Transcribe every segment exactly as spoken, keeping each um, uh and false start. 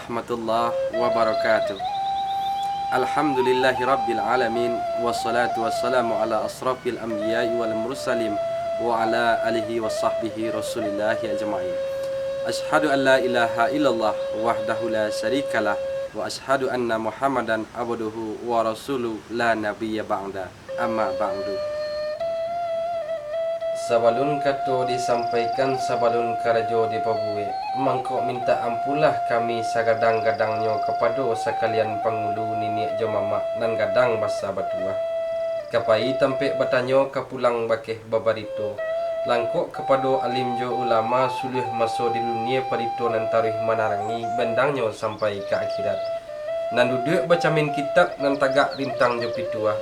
Warahmatullahi wabarakatuh. Alhamdulillahirabbil alamin, wassalatu wassalamu ala asrafil anbiya'i wal mursalin, wa ala alihi wa sahbihi rasulillahi ajma'in. Asyhadu an la ilaha illallah wahdahu la syarikalah, wa asyhadu anna Muhammadan abduhu wa rasuluh la nabiyya ba'da. Amma ba'du. Sabalun kato disampaikan, sabalun karajo dipabuwek, mangko mintak ampunlah kami sagadang-gadangnyo kapado sakalian pangulu niniak jo mamak nan gadang basa batuah. Ka pai tampek batanyo, ka pulang bakeh babarito, langkok kapado alim jo ulama, suluah maso di dunie parito nan taruih manarangi bendangnyo sampai ka akhirat. Nan duduak bacamin kitab, nan tagak rintang jo pituah.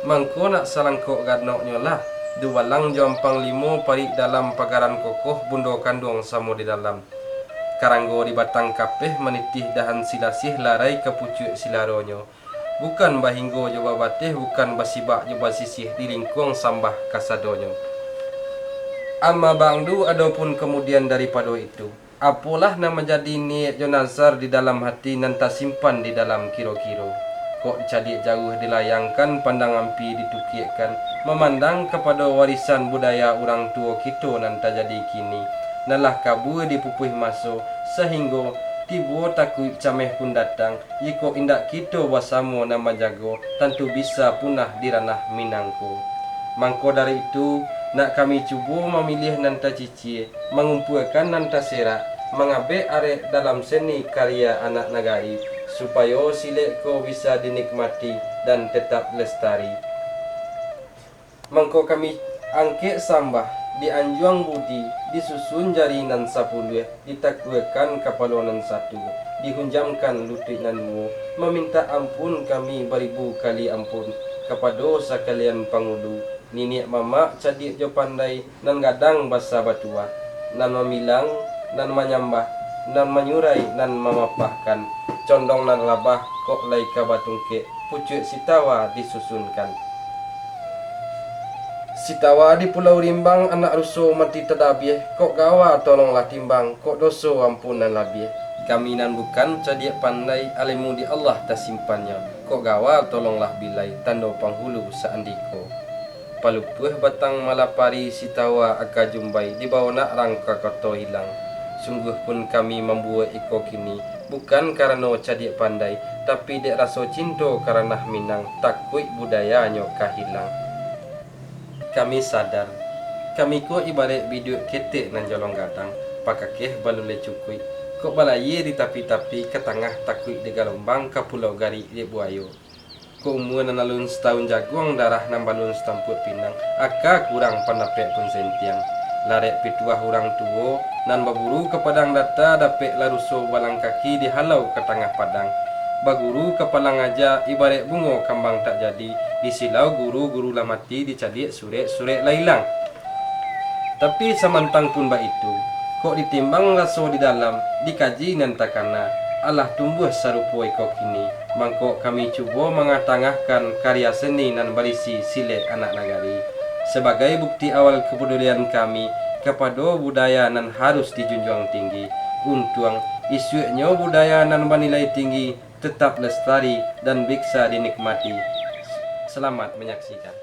Mangko nak salangkok ganoknyo lah, dubalang jo ampang limo, parik dalam pagaran kokoh, bundo kanduang samo di dalam. Karanggo di batang kapeh, manitih dahan silasiah, larai ka pucuak silaronyo. Bukan bahinggo jo babateh, bukan basibak jo basisiah, di lingkuang sambah kasadonyo. Amma ba'du, adopun kamudian daripado itu, apolah nan manjadi niaik jo nazar di dalam hati, nan tasimpan di dalam kiro-kiro? Kok cadiak jauah dilayangkan, pandang ampia ditukiakkan, mamandang kapado warisan budaya urang tuo kito nan tajadi kini, nan lah kabua dipupuih maso, sahinggo tibo takuik cameh pun datang, jikok indak kito basamo nan manjago, tantu bisa punah di ranah Minang ko. Mangko dari itu, nak kami cubo mamiliah nan taci- cie, mangumpuakan nan taserak, mangabek arek dalam seni karya anak nagari, supayo silek ko bisa dinikmati dan tetap lestari. Mangko kami angkek sambah, dianjuang budi, disusun jari nan sapuluah, ditakuakan kapalo nan satu, dihunjamkan lutuik nan duo, mamintak ampun kami baribu kali ampun kapado sakalian pangulu, niniak mamak cadiak jo pandai, nan gadang basa batuah, nan mambilang, nan manyambah, nan manyurai, nan mamapahkan, condong nan labah, kok lai ka batungkek, pucuak sitawa disusunkan. Sitawa di Pulau Rimbang, anak ruso mati tadabiah, kok gawa tolonglah timbang, kok doso ampun nan labiah. Kami nan bukan cadiak pandai, alemu di Allah tasimpannyo, kok gawa tolonglah bilai, tando panghulu saandiko. Palupuah batang malapari, sitawa aka jumbai, dibawo nak rang ka koto hilang. Sungguah pun kami mambuwek iko kini, bukan karano cadiak pandai, tapi dek raso cinto ka ranah Minang, takuik budayanyo ka hilang. Kami sadar, kami ko ibarek biduak ketek nan jolong gadang, pakakeh baluleh cukuik, kok balayia di tapi-tapi, ka tangah takuik dek galombang, ka pulau garik dek buayo. Kok umua nan alun satahun jaguang, darah nan balun satampuak pinang, aka kurang pandapek pun sentiang. Larek pituah urang tuo, nan baguru ka padang data, dapeklah ruso balang kaki, dihalau ka tangah padang. Baguru ka palang aja, ibarek bungo kambang tak jadi, disilau guru, guru lah mati, dicaliak surek, surek lah ilang. Tapi samantang pun baitu, kok ditimbang raso di dalam, dikaji nan takana, alah tumbuah sarupo iko kini, mangko kami cubo mangatangahkan karya seni nan barisi silek anak nagari, sabagai bukti awal kapadulian kami kapado budaya nan harus dijunjuang tinggi. Untuang, isuaknyo budaya nan banilai tinggi tetap lestari dan bisa dinikmati. Selamat menyaksikan.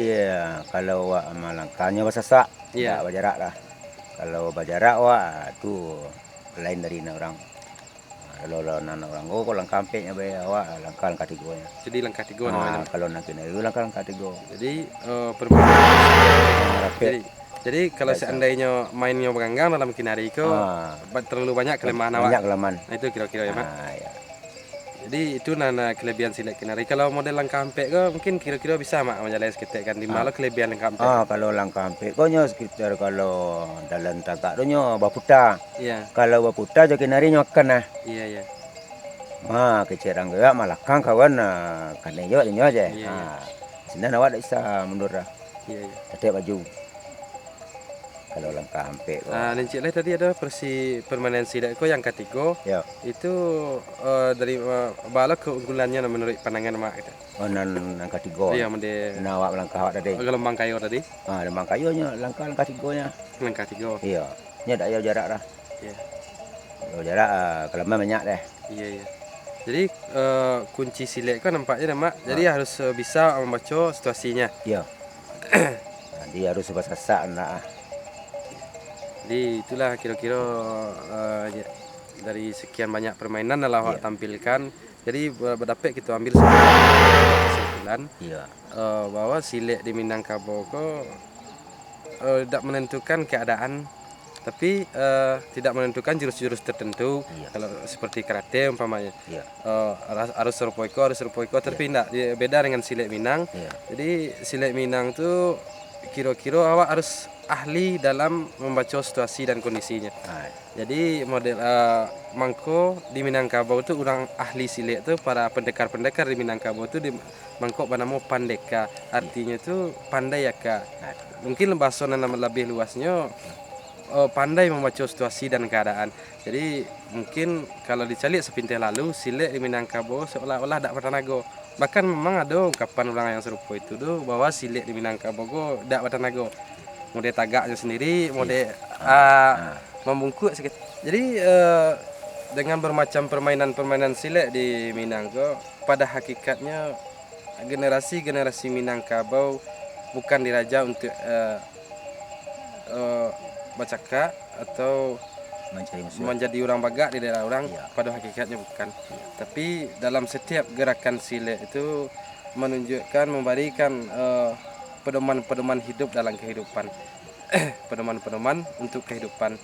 Iyo, kalau awak malangkah nyo basasak, Iyo. indak bajarak lah. Kalau bajarak awak, tu lain dari nan urang. Nah, kalau, kalau nan urang ko, kalau langkah ampek nyo bae, awak langkah, langkah tigo nyo. Jadi langkah tigo Ah, namanya. kalau nan kinari, langkah, langkah tigo. Jadi, eh, permainan Ah, rapet. Jadi, jadi kalau Biasa. seandainyo mainnyo baganggang dalam kinari ko, Ah. ba-, terlalu banyak kelemahan awak. Banyak kelemahan. Nah, itu kiro-kiro ya, Mak. Ah, ya. Jadi, itu nan, eh, kelebihan silek kinari. Kalau model langkah ampek ko, mungkin kiro-kiro bisa, Mak, manjalani saketek kan. Di ma Ah. lo kelebihan langkah ampek? Ah, kalau langkah ampek ko nyo sekitar kalau dalam tagak tu nyo baputa. Iya. Kalau baputa jo kinari nyo akan nah. Iya, iya. Ha, kecek urang gerak malakang kawan, ah, kanai jo inyo je. Iya, iya. Ha, sinan awak dak bisa mundur dah. Iya, iya. Tatek baju. Kalau langkah ampek ko. Ah, nan ciek lai tadi ado versi permainan silek ko yang katigo. Yo. Itu, eh, dari, eh, baa lo keunggulannyo menurut pandangan Mak gitu? Oh, nan, nan katigo. Iya, mode- Nah, awak malangkah awak tadi. Gelombang kayo tadi. Ah, gelombang kayo nyo langkah, langkah tigo nyo. Langkah tigo. Iyo. Nyo dak jauah jarak dah. Iya. Jauah jarak, ah, kelemahan banyak deh. Iya, iya. Jadi, eh, kunci silek kan nampaknyo, Mak. Jadi Ah. harus, eh, bisa mambaco situasinya. Iyo. Jadi harus basasak nak ah. Jadi itulah kiro-kiro, eh, ja-, dari sekian banyak permainan lah awak Iya. tampilkan. Jadi, ba-, badapek kito ambil kesimpulan, Iya. eh, bahwa silek di Minangkabau ko, eh, dak menentukan keadaan, tapi, eh, tidak menentukan jurus-jurus tertentu. Iya. Kalau seperti karate umpamanya, Iya. eh, harus, harus sarupo iko, harus sarupo iko, tapi Iya. ndak, dia beda dengan silek Minang. Iya. Jadi, silek Minang tu kiro-kiro awak harus ahli dalam membaco situasi dan kondisinya. Ah. Jadi, model, eh, mangko di Minangkabau tu urang ahli silek tu, para pendekar-pendekar di Minangkabau tu di, mangko banamo pandeka. Iya. Artinyo tu pandai aka. Ah. Mungkin bahaso nan labiah luasnyo, eh, pandai mambaco situasi dan keadaan. Jadi, mungkin kalau dicaliak sapintas lalu, silek di Minangkabau seolah-olah dak batanago. Bahkan memang ado ungkapan urang yang sarupo itu tu, bahwa silek di Minangkabau ko dak batanago. Mode tagaknyo sendiri, mode, Iya. ah, Ah. mambungkuk sakit. Jadi, eh, dengan bermacam permainan-permainan silek di Minang ko, pada hakikatnyo generasi-generasi Minangkabau bukan diraja untuk, eh, eh, bacakak atau Mancari musuah. manjadi urang bagak di daerah urang, Iya. pada hakikatnyo bukan. Iya. Tapi dalam setiap gerakan silek itu menunjukkan, memberikan, eh, pedoman-pedoman hidup dalam kehidupan. Pedoman-pedoman untuk kehidupan.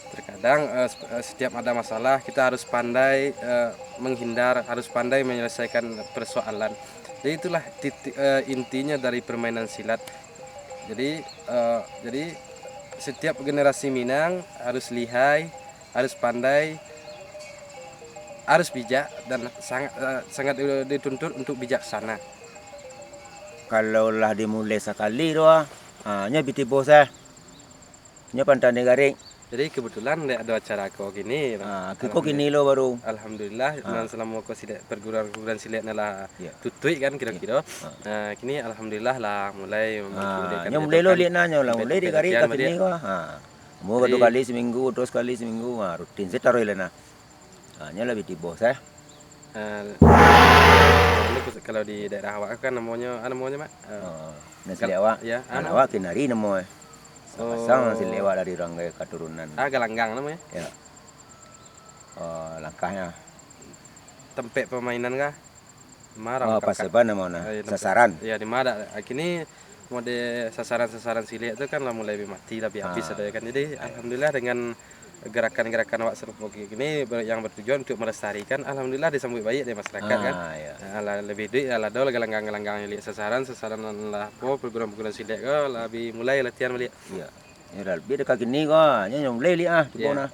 Terkadang, eh, sep-, eh, setiap ada masalah, kita harus pandai, eh, menghindar, harus pandai menyelesaikan persoalan. Jadi itulah titik, eh, intinya dari permainan silat. Jadi, eh, jadi setiap generasi Minang harus lihai, harus pandai, harus bijak, dan sangat, eh, sangat di-, dituntut untuk bijaksana. Kalau lah dimulai sakali tu, ah, ah, nyo bi tibo sah. Nyo pantang digarik. Jadi kebetulan dek ado acara ko kini, Bang. Ah, kiko Alhamdulillah. kini lo baru. Alhamdulillah, Ah. nan salamo ko silek, perguruan-perguruan silek nan lah Iya. tutuik kan kiro-kiro. Iya. Ah. Nah, kini alhamdulillah lah mulai Ah, memberikan nyo mulai lo lek nah, nyo lah mulai digarik ka kini ko. Ha. Mo Jadi dua kali seminggu, terus kali seminggu, ha, rutin se taruih lah nah. Ha, nyo lah bi tibo sah. Eh, kalau di daerah awak kan namonyo, ah, namonyo, Mak? Eh, Oh, nah, kal-, silek awak. Ya, Nah, anu. awak kinari namo eh. Sapasang Oh. silek awak dari urang gaya katurunan. Ah, galanggang namonyo? Ya. Oh, langkahnyo. Tampek pamainan kah? Marang Oh, kakak. pasaban namo nah. Ah, ya, tampek. Sasaran. Ya, di mana? Ah, kini mode sasaran-sasaran silek tu kan lah mulai bi mati, lah bi habis Ah. ado kan. Jadi, Ah. alhamdulillah dengan gerakan-gerakan awak sarupo kini ber-, yang bertujuan untuk melestarikan, alhamdulillah disambuik baiak dek masyarakat kan. Ah, ya. Ah, lah, lebih duit lah, lah ado lah galanggang-galanggang silek sasaran, sasaran lah apo, perguruan-perguruan silek ko lah bi mulai latihan baliak. Iya. Ya, lah, lebih dekat kini ko, nyo, nyo mulai liak ah, tibo Iya. nah.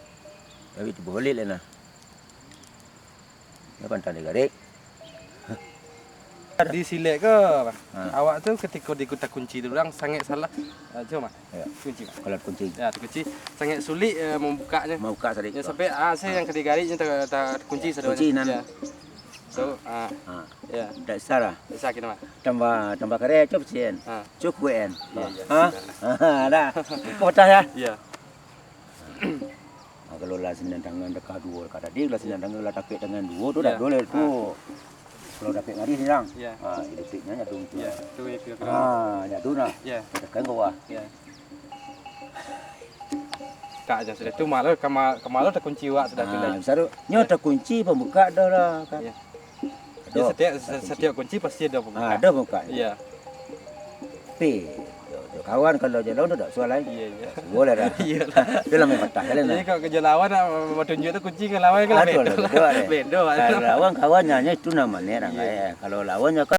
Tapi tibo baliak lah nah. Nyo pantang digarik. Di silek ko, Ha. awak tu ketiko di kota kunci tu urang sangat salah. Ah, cubo, Mak. Ya. Kunci, Mak. Kalau kunci. Ya, tu kunci. Sangat sulik, eh, mambukaknyo. Mambuka sadik Ya, tu. sampai, ah, saya yang ka digarik nyo ta-, ta-, kunci sadonyo. Kunci nan. Ya. Tu, ah. Ha. Ya. Dak bisa lah. Dak bisa kini, Mak. Tambah, tambah kareh, cubo pecen. Ha. Cukuik kan? Ya, ya. Ha? Ha, dah. Kau patah ya? Ya. Ha, kalau lah sinan tangan deka duo, deka tadi lah sinan tangan lah tapek tangan duo tu dah Ya. duo lah tu. Ha. Kalau dapek ngarih ni, Lang. Ya. Ha, dapeknyo nyadung tu. Ya, tu itu kira. Ha, nyadung lah. Ya. Tekan ke bawah. Ya. Tak aja sudah tu malah kama kama takunci wak sudah tu Ha, lah. Saru, nyo takunci pambuka dah lah kan. Ya. Ado. Ya, setiap setiap kunci pasti ada Ha, pembuka. ado buka. Ya. Tapi jo, jo kawan kalau jalan tu tak sual lain. Iya, iya. Boleh dah. Iyalah. Itu lah main patah kalian Jadi lah. kalau kerja lawan ah, batunjuk tu kunci ke lawan kan Aduh, beda aduh, lah. beda, eh. Beda lah. Kalau lawan kawan nyanyi itu namanya orang Iya. Kaya. Kalau lawannya kan